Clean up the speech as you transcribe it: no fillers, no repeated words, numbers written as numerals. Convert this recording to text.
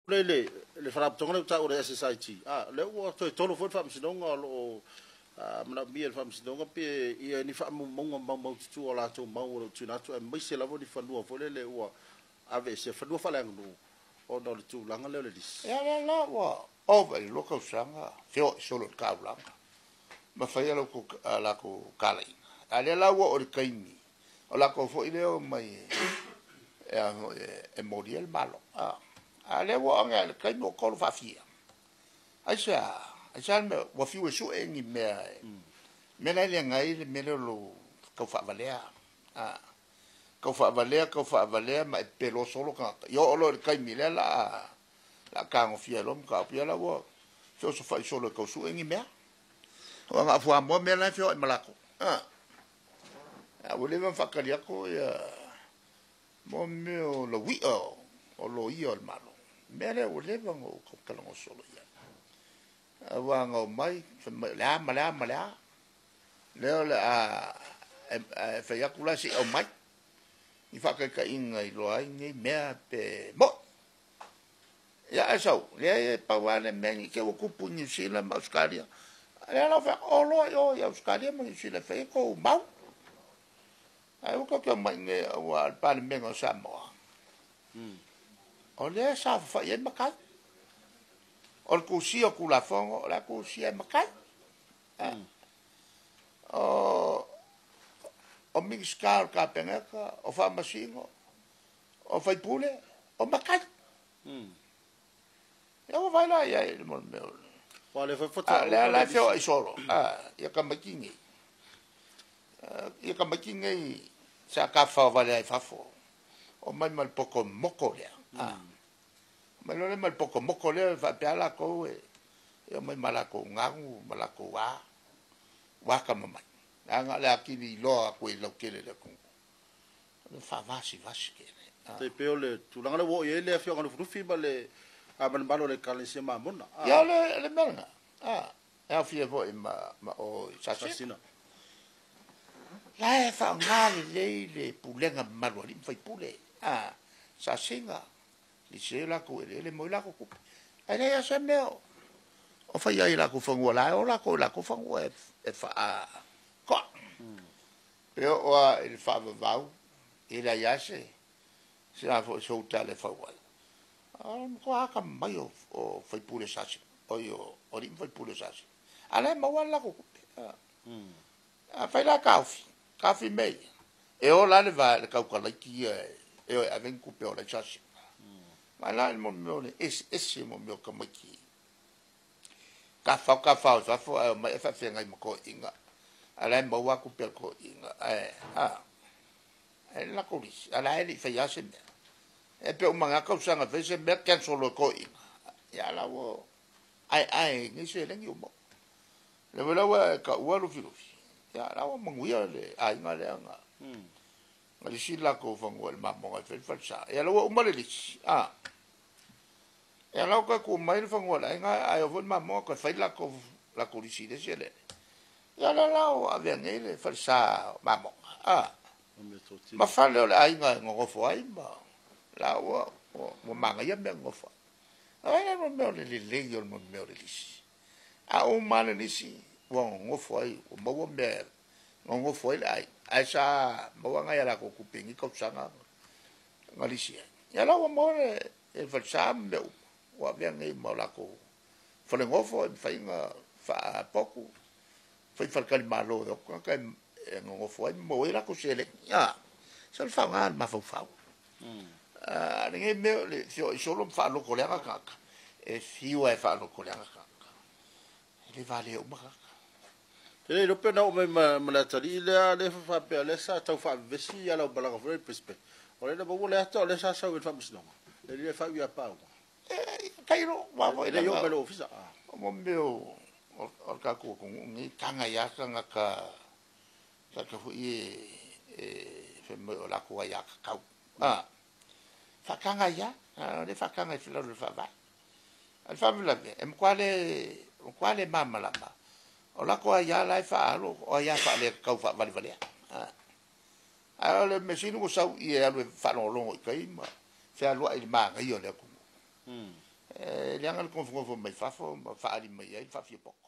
Lea le Faalapotopotoga lea ua taua o le SSIT, a, lea ua toe tolo foi le Faamasinoga, o lo o manaomia e le Faamasinoga pe ia ni faamaumauga maumaututua o latou mau o lo o tuuina atu, aemaise lava ni fanua foi lele ua aveesea, fanua faaleaganuu ona o le tulaga lea o le lisi. Ia lea la ua ova i le 2 tausaga feoai solo i le taulaga ma faia latou talaiga. A lea la ua oo i le taimi o latou foi lea o mai e molia le Malo. A lea ua oo ane i le taimi ua tolo faafia. Aisea, aisea le mea ua fiu e sue ni mea mea la e leaga ai le mea lea o lou tau faavalea. Tau faavalea, tau faavalea ma e pepelo solo tagata. Ia oo loa i le taimi lea la tagofia loa mataupu, ia la ua feosofai solo e tau sue ni mea. O aga fuamoa mea la e feoai ma latou. A ua leva ona faatali atu ia mo mea o lauia o loia o le Malo. Mea lea ua leva ona ou talanoa solo i ai. Aua na omai, fai mai o le a ma le a ma le a. Lea o le a e fai atu la se i aumai i faataitaiga i loa ai nei mea pe moi. Ia ae sau, lea e pau lava le mea ni te ua tupu i Niu Sila ma Ausetalia. Lea la fai o loa i o i Ausetalia ma Niu Sila e fai ai tou mau. Ae ua tatou mai nei aua le Palemene o Samoa. O lea sa fafai ai matai. O le tusia o Tulafono, o le a tusia e matai. O Minisita o le Kapeneta, o Faamasino, o Faipule, o matai. Ia ua vai la i ai le mea o Ua le foi lea la e feoai solo, ia tamaiti nei. Ia tamaiti nei sa tafafao vale ai fafo. O mai ma le poto moko lea. Mai loa lea ma le poto moko lea faapea latou e omai ma latou gagu ma latou a ua atamamai. Leaga le atili iloa atu i lautele i le atunuu. O le faavasivasi tele. Tai pei o le tulaga lea ua oo i ai le afioga Lufilufi ma le malu o le Ekalesia Mamona. Ia o le mea lena. E aofia foi ma o i Sasina. Sasina. La e faaaoga lelei le pulega mamalu a alii ma faipule. Sasina, lisi ai latou eleele mo i latou tupe. Ae leai lava se mea o fai ai i latou fanua la e o latou i latou fanua e faatoa. Pe oo lava i le faavavau, e leai lava se a foi se utale e fau ai. O le matua atamamai o faipule Sasina, oi o alii ma faipule o Sasina. A la e maua le latou tupe. A fai la taofi, taofi mea ia. E o la le va le tautalaiti ia e o e ave ni tupe o lai Sasina. Ma la le mea o le eseese mo mea o tamaiti. Tafafao tafafao i fafo ae omai e faafeagai ma toeaiina. A la e maua tupe a toeaiina. Ae e le latou lisi. A la e le i faia se mea. E pe uma lava tausaga fai se mea cancel loa e toeaiina. Ia la ua ae nei seleni ua maua. Le foi la ua e taua Lufilufi. Ia la ua manuia le aiga lea na lisi latou fanua i le mamoga e fai le falesa. Ia la ua uma le lisi. Ia la ua toe tuu mai le fanua o le aiga ae oo foi le mamoga toe fai latou lisi i le isi eleele. Ia lea la ua avea nei le falesa o mamoga. Ma fale o le aiga e nonofo ai ma la ua manaia mea nonofo ai. Ai le mea o le lelei o le mea o le lisi. A uma le lisi ua nonofo ai, ua maua mea nonofo ai le aiga. Ae sa maua nai a latou tupe i ni tausaga na lisi ai. Ia la ua maua le falesa ma mea uma. Ua avea nei ma o latou falegofo e mafai ona faapotu, fai faletalimalo e o tagata e nonofo ai ma maua ai latou seleni. Se o le faaaoga o le mafaufau. Lenei mea o le feoai solo ma faalotoleaga tagata, e fiu e faalotoleaga tagata. E le valea uma tagata. Te le iloa pe na oo mai ma le atalii lea faapea lea sa tau faavevesi ia lau malaga foi i Brisbane. O lea na maua le ata o lea sa sau i le Faamasinoga. Le lea faaiu ia Pauga. Tailo, ua foi E le i oo mai le ofisa. O mea o le tatou atunuu nei, taga ia tagata, tagata foi e fai mai o latou aiatatau. Faataga ia, o lea faataga i lalo o le faavae. A o le faalavelave, e matua le malamalama. O latou aia la e faaalo, o aia faaletatau faavalevalea. A o le mea sili ua sau i e alu e faalogologo i tai ma fealuai i le manaia o le atunuu. E leaga le nofonofo mai fafo ma faaali mai ai le faafiapoto.